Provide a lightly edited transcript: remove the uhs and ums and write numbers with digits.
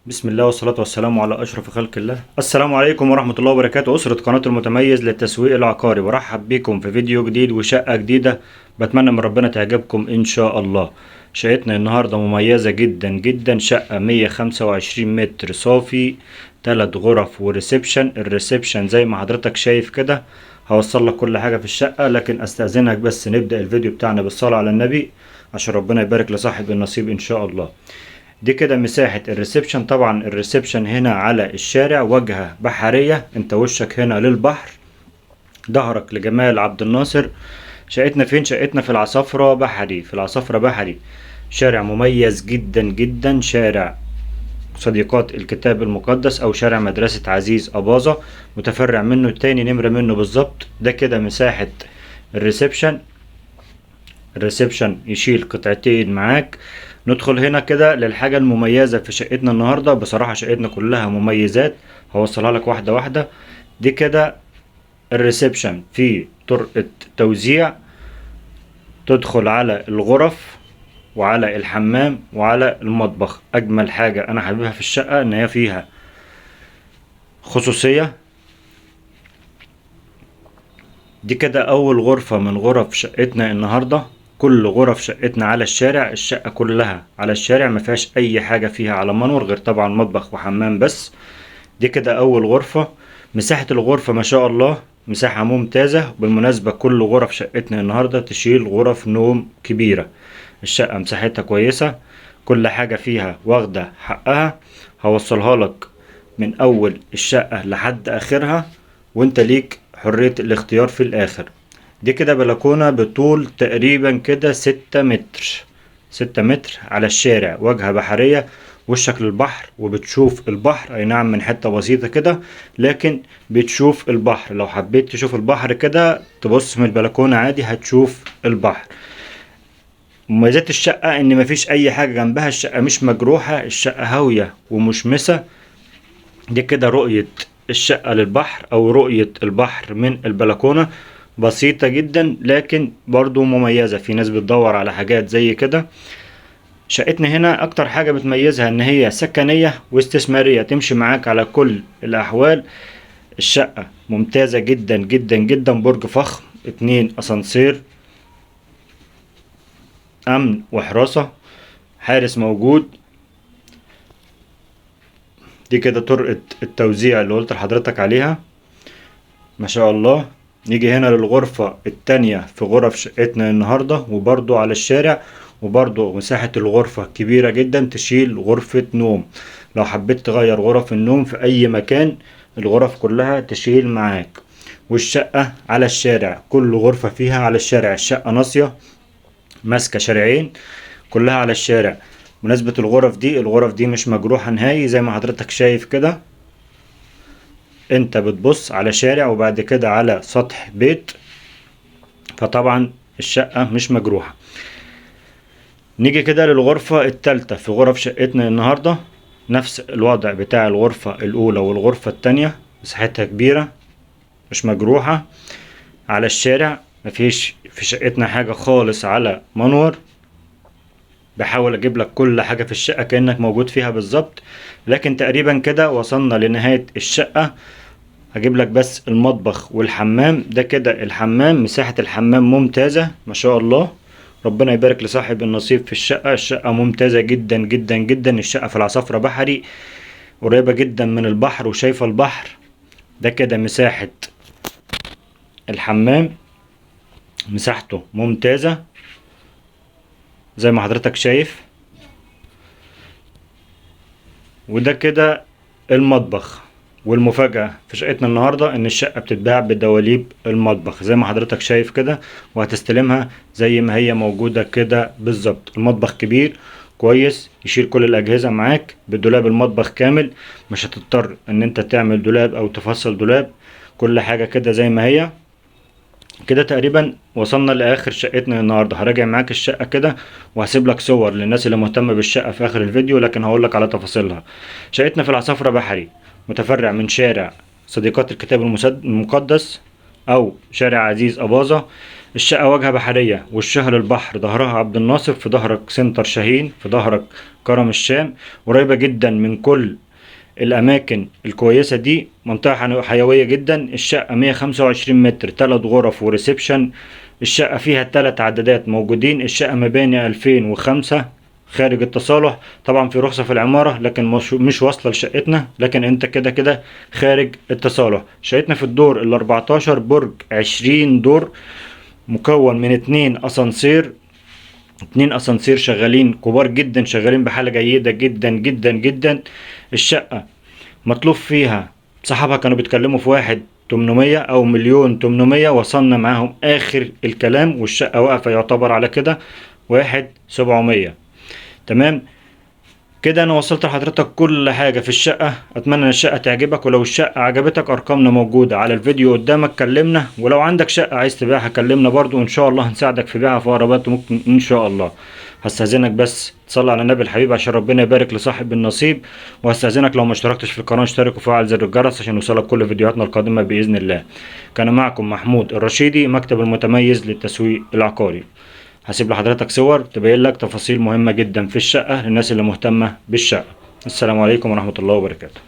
بسم الله والصلاة والسلام على أشرف خلق الله. السلام عليكم ورحمة الله وبركاته. أسرة قناة المتميز للتسويق العقاري، برحب بكم في فيديو جديد وشقة جديدة، بتمنى من ربنا تعجبكم إن شاء الله. شقتنا النهاردة مميزة جدا جدا، شقة 125 متر صافي، 3 غرف و reception. ال reception زي ما حضرتك شايف كده، هوصل لك كل حاجة في الشقة، لكن استأذنك بس نبدأ الفيديو بتاعنا بالصلاة على النبي عشان ربنا يبارك لصاحب النصيب إن شاء الله. دي كده مساحة ال reception. طبعا ال reception هنا على الشارع، واجهة بحرية، انت وشك هنا للبحر، ظهرك لجمال عبد الناصر. شقتنا فين؟ شقتنا في العصافرة بحري، في العصافرة بحري، شارع مميز جدا جدا، شارع صديقات الكتاب المقدس او شارع مدرسة عزيز أباظة، متفرع منه تاني نمرة منه بالظبط. ده كده مساحة ال reception. ال reception يشيل قطعتين معاك. ندخل هنا كده للحاجة المميزة في شقتنا النهاردة. بصراحة شقتنا كلها مميزات، هوصلها لك واحدة واحدة. دي كده ال reception في طرقة توزيع، تدخل على الغرف وعلى الحمام وعلى المطبخ. أجمل حاجة أنا حاببها في الشقة إن هي فيها خصوصية. دي كده أول غرفة من غرف شقتنا النهاردة. كل غرف شقتنا على الشارع، الشقة كلها على الشارع، ما فيهاش أي حاجة فيها على منور غير طبعا مطبخ وحمام بس. دي كده أول غرفة. مساحة الغرفة ما شاء الله مساحة ممتازة. بالمناسبة كل غرف شقتنا النهاردة تشيل غرف نوم كبيرة. الشقة مساحتها كويسة، كل حاجة فيها واخدة حقها. هوصلها لك من أول الشقة لحد آخرها، وانت ليك حرية الاختيار في الآخر. دي كده بلكونة بطول تقريبا كده 6 متر، 6 متر على الشارع، واجهة بحرية، وشك للبحر وبتشوف البحر. اي نعم من حتة بسيطة كده، لكن بتشوف البحر. لو حبيت تشوف البحر كده تبص من البلكونة عادي هتشوف البحر. مميزات الشقة ان مفيش اي حاجة جنبها، الشقة مش مجروحة، الشقة هاوية ومشمسة. دي كده رؤية الشقة للبحر او رؤية البحر من البلكونة، بسيطة جدا لكن برضو مميزة. في ناس بتدور على حاجات زي كده. شقتنا هنا اكتر حاجة بتميزها ان هي سكنية واستثمارية، تمشي معاك على كل الاحوال. الشقة ممتازة جدا جدا جدا، برج فخم، 2 اسانسير، امن وحراسة، حارس موجود. دي كده طرقة التوزيع اللي قلت لحضرتك عليها ما شاء الله. نيجي هنا للغرفة التانية في غرف شقتنا النهاردة، وبرضو على الشارع، وبرضو مساحة الغرفة كبيرة جدا، تشيل غرفة نوم. لو حبيت تغير غرف النوم في أي مكان الغرف كلها تشيل معاك. والشقة على الشارع، كل غرفة فيها على الشارع. الشقة ناصية ماسكة شارعين، كلها على الشارع. مناسبة الغرف دي، الغرف دي مش مجروحة نهائي زي ما حضرتك شايف كده. انت بتبص على شارع وبعد كده على سطح بيت، فطبعا الشقة مش مجروحة. نيجي كده للغرفة التالتة في غرف شقتنا النهاردة. نفس الوضع بتاع الغرفة الأولى والغرفة التانية، مساحتها كبيرة مش مجروحة، على الشارع، مفيش في شقتنا حاجة خالص على منور. بحاول اجيب لك كل حاجة في الشقة كأنك موجود فيها بالظبط. لكن تقريبا كده وصلنا لنهاية الشقة. هجيب لك بس المطبخ والحمام. ده كده الحمام، مساحة الحمام ممتازة ما شاء الله، ربنا يبارك لصاحب النصيب في الشقة. الشقة ممتازة جدا جدا جدا. الشقة في العصافرة بحري، قريبة جدا من البحر وشايفة البحر. ده كده مساحة الحمام، مساحته ممتازة زي ما حضرتك شايف. وده كده المطبخ. والمفاجأة في شقتنا النهاردة ان الشقة بتتباع بدواليب المطبخ زي ما حضرتك شايف كده، وهتستلمها زي ما هي موجودة كده بالظبط. المطبخ كبير كويس، يشيل كل الأجهزة معاك، بدولاب المطبخ كامل، مش هتضطر ان انت تعمل دولاب او تفصل دولاب، كل حاجة كده زي ما هي كده. تقريبا وصلنا لاخر شقتنا النهارده. هراجع معاك الشقه كده وهسيب لك صور للناس اللي مهتمه بالشقه في اخر الفيديو، لكن هقول لك على تفاصيلها. شقتنا في العصافره بحري، متفرع من شارع صديقات الكتاب المقدس او شارع عزيز أباظة. الشقة واجهة بحرية، وشها للبحر، ظهرها عبد الناصر، في ظهرك سنتر شاهين، في ظهرك كرم الشام، قريبة جدا من كل الأماكن الكويسة دي، منطقة حيوية جدا. الشقة 125 متر، 3 غرف و reception. الشقة فيها 3 عدادات موجودين. الشقة مباني 2005 خارج التصالح، طبعا في رخصة في العمارة لكن مش واصلة لشقتنا، لكن انت كده كده خارج التصالح. شقتنا في الدور 14، برج 20 دور، مكون من 2 اسانسير، 2 اسانسير شغالين كبار جدا، شغالين بحالة جيدة جدا جدا جدا. الشقة مطلوب فيها، صاحبها كانوا بيتكلموا في 1,800 او 1,800,000، وصلنا معاهم اخر الكلام والشقة واقفة يعتبر على كده 1,700. تمام كده انا وصلت لحضرتك كل حاجة في الشقة. اتمنى ان الشقة تعجبك، ولو الشقة عجبتك ارقامنا موجودة على الفيديو قدامك، كلمنا. ولو عندك شقة عايز تبيعها كلمنا برضو، وان شاء الله هنساعدك في بيعها في اقرب وقت ممكن ان شاء الله. هستأذنك بس تصلي على النبي الحبيب عشان ربنا يبارك لصاحب النصيب، وهستأذنك لو ما اشتركتش في القناة اشترك وفعل زر الجرس عشان يوصلك كل فيديوهاتنا القادمة بإذن الله. كان معكم محمود الرشيدي، مكتب المتميز للتسويق العقاري. هسيب لحضرتك صور تبين لك تفاصيل مهمة جدا في الشقة للناس اللي مهتمة بالشقة. السلام عليكم ورحمة الله وبركاته.